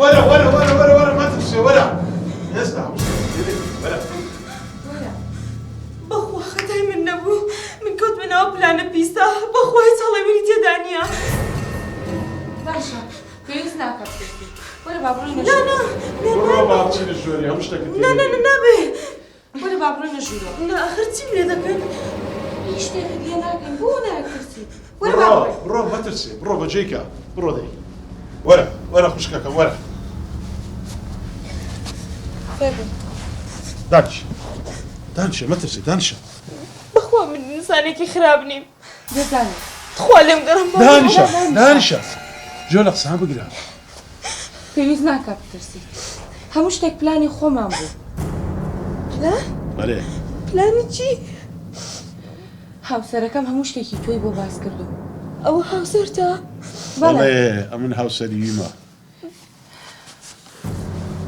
وەرە وەرە وەرە وەرە وەرە مەترسێ وەرە ئێستا هەموو شتێکت لێ دەکەین وەرە. وەرە. بەخوا خەتای من نەبوو من کەوتمە ناو پلانە پیسە بەخوا هیچ هەڵەی منی تێدا نییە. باشە پێویست ناکا بترسی وەرە با بڕۆینە نا نا نا بڕۆ با بچینە ژوورێ هەموو شتێکت نا نا نا نابێ. وەرە با بڕۆینە ژوورەوە. نا ئاخر چیم لێ دەکەن؟ هیچ شتێکت لێ ناکەین بۆ ناترسی؟ وەرە با بڕۆ بڕۆین. بڕۆ مەترسێ بڕۆ بەجێی کە بڕۆ دەی وەرە وەرە خوشکەکەم وەرە. فەرموو. دانیشە دانیشە مەترسێ دانیشە. بەخوا من ئینسانێکی خراپ نیم. دەزانم. تخوا لێم گەڕێن با دانیشە دانیشە گوێ لە قسان بگرە. پێویست ناکات بترسیت هەموو شتێک پلانی خۆمان بوو. پلان؟ بەلێ. پلانی چی؟ هاوسەرەکەم هەموو شتێکی تۆی بۆ باس کردووم. ئەوە هاوسەرتە؟ بەڵێ ئەمن هاوسەریمە.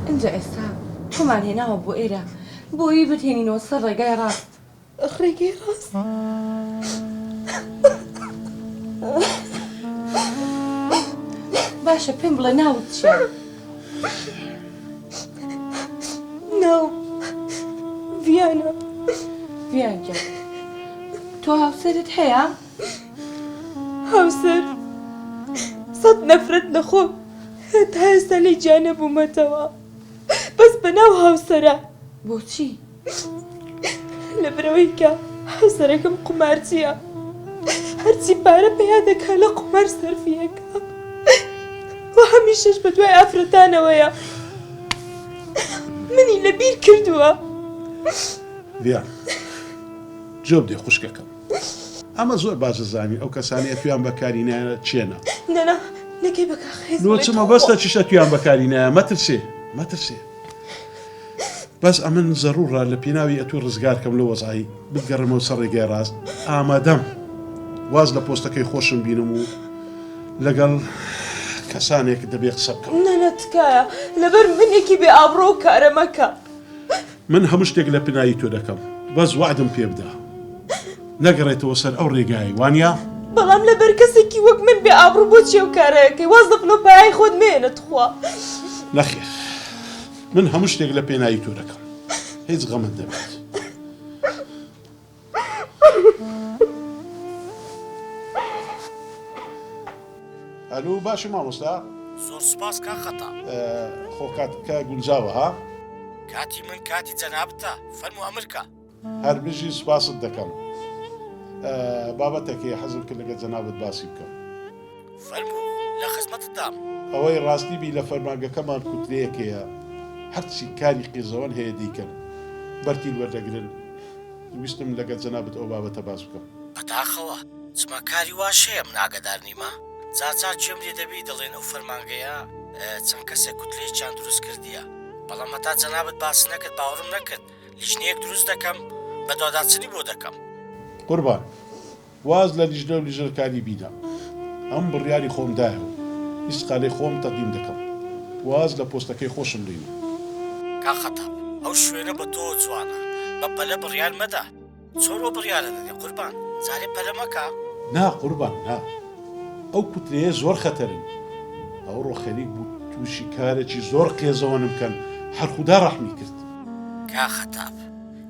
ئینجا ئێستا تۆمان هێناوە بۆ ئێرە بۆیی بتهێنینەوە سەر ڕێگای ڕاست. ڕێگەی ڕاست. باشە پێم بڵێ ناوت چییە؟ ناوم ڤیانە. ڤیان گیان تۆ هاوسەرت هەیە؟ هاوسەر سەت نەفرەت لە خۆم تا ئێستا لێی جیا نەبوومەتەوە بەس بەناو هاوسەرە. بۆچی؟ لەبەرئەوەی کە هاوسەرەکەم قومارچییە هەرچی پارە پەیا دەکا لە قومار سەرفی ئەکا و هەمیشەش بە دوای ئافرەتانەوەیە منی لەبیر کردووە. ڤیان جۆب دێ خوشکەکەم ئەمە زۆر باش دەزانی ئەو کەسانەی ئەتویان بەکاری نایە چێنە. نەنا نەکەی بە کاخێز لۆ چ مەبەستە چیشە تویان بەکاری نایە مەترسێ مەترسێ. بەس ئەمن زەڕوڕە لە پیناوی ئەتوو ڕزگار کەم لەو وەزعەی بتگەڕێمەوە سەر ڕێگای ڕاست ئامادەم واز لە پۆستەکەی خۆشم بینم و لەگەڵ کەسانێک دەبێ قسە بکەم. نا نا تکایە لەبەر منێکی بێ ئابڕوو ئەو کارە مەکە. من هەموو شتێک لە پنایی تۆ دەکەم بەس وەعدم پێ بدە نەگەڕێتەوە سەر ئەو ڕێگایەی وانیە؟ بەڵام لەبەر کەسێکی وەک من بێ ئابڕوو بۆچی ئەو کارە ئەکەی واز لە پلەو پایەی خۆت مەیەنە تخوا. نەخێر من هەموو شتێک لە پێناوی تۆ دەکەم هیچ غەمت نەبێت. ئەلو باشی مامۆستا؟ زۆر سوپاس کاک خەتا. خۆ کاتکە گونجاوە ها؟ کاتی من کاتی جەنابتە فەرموو ئەمرکە. هەر بژی سوپاست دەکەم. بابەتێک هەیە حەزم کرد لەگەڵ جەنابت باسی بکەم. فەرموو لە خزمەتت دام. ئەوەی ڕاستی بی لە فەرمانگەکەمان کوتلەیەک هەیە هەرچی کاری قێزەوەن هەیە دەیکەن بەرتیل وەردەگرن ویستم لەگەل جەنابت ئەو بابەتە باس بکەم. بەداخەوە چما کاری واش هەیە من ئاگادار نیمە جار جار گوێم لێ دەبی دەڵێن ئەو فەرمانگەیە چەند کەسێک کوتلەیەکیان دروست کردیە بەڵام هەتا جەنابت باست نەکرد باوەڕم نەکرد لیژنەیەک دروست دەکەم بەدواداچنی بۆ دەکەم. قوربان واز لە لیژنە و لیژنەکانی بینە ئەم بڕیاری خۆم دایە و ئیستقالەی خۆم تەقدیم دەکەم واز لە پۆستەکەی خۆشم دێنم. کاک خەتاب ئەو شوێنە بە تۆوە جوانە بە پەلە بڕیار مەدە چۆن ئەو بڕیارە دەدەی قوربان جارێ پەلە مەکە. نا قوربان نا ئەو کوتلەیە زۆر خەتەرن ئەوڕۆ خەریک بوو توشی کارێکی زۆر قێزەوەنم کەن هەر خودا ڕەحمی کرد. کاک خەتاب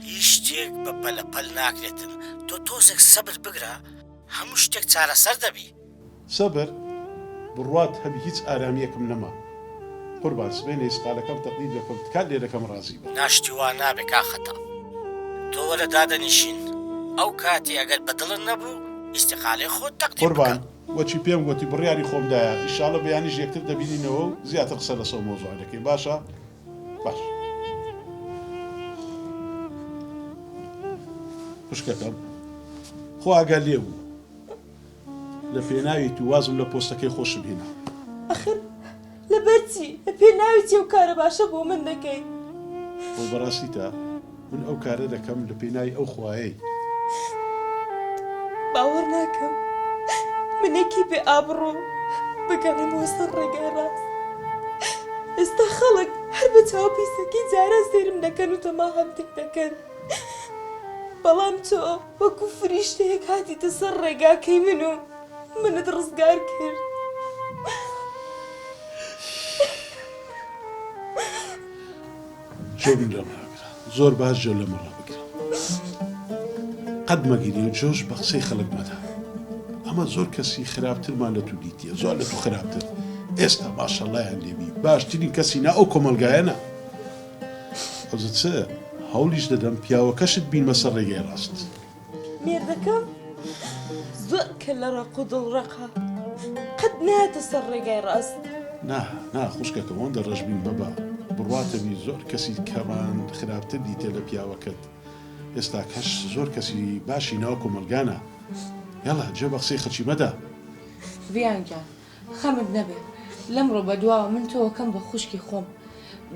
هیچ شتێک بە پەلە پەل ناکرێتن تۆ تۆزێک سەبر بگرە هەموو شتێک چارەسەر دەبی. سەبر؟ بڕوات هەبی هیچ ئارامیەکم نەما قوربان سبەینێ ئیسقالەکەم تەقدیم دەکەم تکات لێ دەکەم ڕازی بە. نا شتی وا نابێ کاک خەتاب تۆ وەرە دادەنیشین ئەو کاتی ئەگەر بە دڵت نەبوو ئیستیقالەی خۆت تەقدیم بکە. قوربان وەچی پێم گۆتی بڕیاری خۆم دایە ئیشاڵە بەیانیش یەکتر دەبینینەوە و زیاتر قسە لەسەو مەوزوعە دەکەین باشە؟ باش خوشکەکەم خۆ ئاگا لێ بوو لە پێناوی تو وازم لە پۆستەکەی خۆشم هینا. ئەخر لەبەر چی؟ لە پێناوی چی ئەو کارە باشە بۆ من دەکەی؟ خۆ بەڕاستیتە من ئەو کارە دەکەم لە پێناوی ئەو خوایەی. باوەڕ ناکەم منێکی بێ ئابڕوو بگەڕێمەوە سەر ڕێگای ڕاست. ئێستا خەڵک هەر بە چاوە پیسەکەی جاران سەیرم دەکەن و تەماحم تێ دەکەن. بەڵام تۆ وەکو فریشتەیەک هاتیتە سەر ڕێگاکەی من و منت ڕزگار کرد. جۆم لەمە ڕابگرە زۆر باش جۆ لەمە ڕابگرە قەت مەگیری و جۆش بە قسەی خەڵک مەدە ئەمە زۆر کەسی خراپترمان لە تو دیتیە زۆر لە تو خراپتر ئێستا ماشەڵایان لێبی باشترین کەسی نا ئەو کۆمەلگایەنە ئەوزە چ هەوڵیش دەدەم پیاوەکەشت بینمە سەر ڕێگەی ڕاست. مێردەکەم زۆر کەللە ڕەق و دڵ ڕەقە قەت نایەتە سەر ڕێگای ڕاست. نا نا خوشکەکەم ئەوەندە ڕەشبین مەبە بڕواتەبی زۆر کەسی کەمان خراپتر دیتە لە پیاوەکەت ئێستا کەش زۆر کەسی باشی ناو کۆمەلگانە یاڵا جێ بە قسەی خەلکی مەدە. ڤیان گیان خەمت نەبێ لەمڕۆ بەدواوە من تۆ ئەکەم بە خوشکی خۆم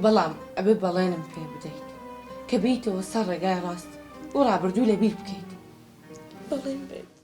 بەڵام ئەبێ بەڵێنم پێ بدەیت کە بێیتەوە سەر ڕێگای ڕاست و ڕابردوو لەبیر بکەیت. بەڵێن بێت.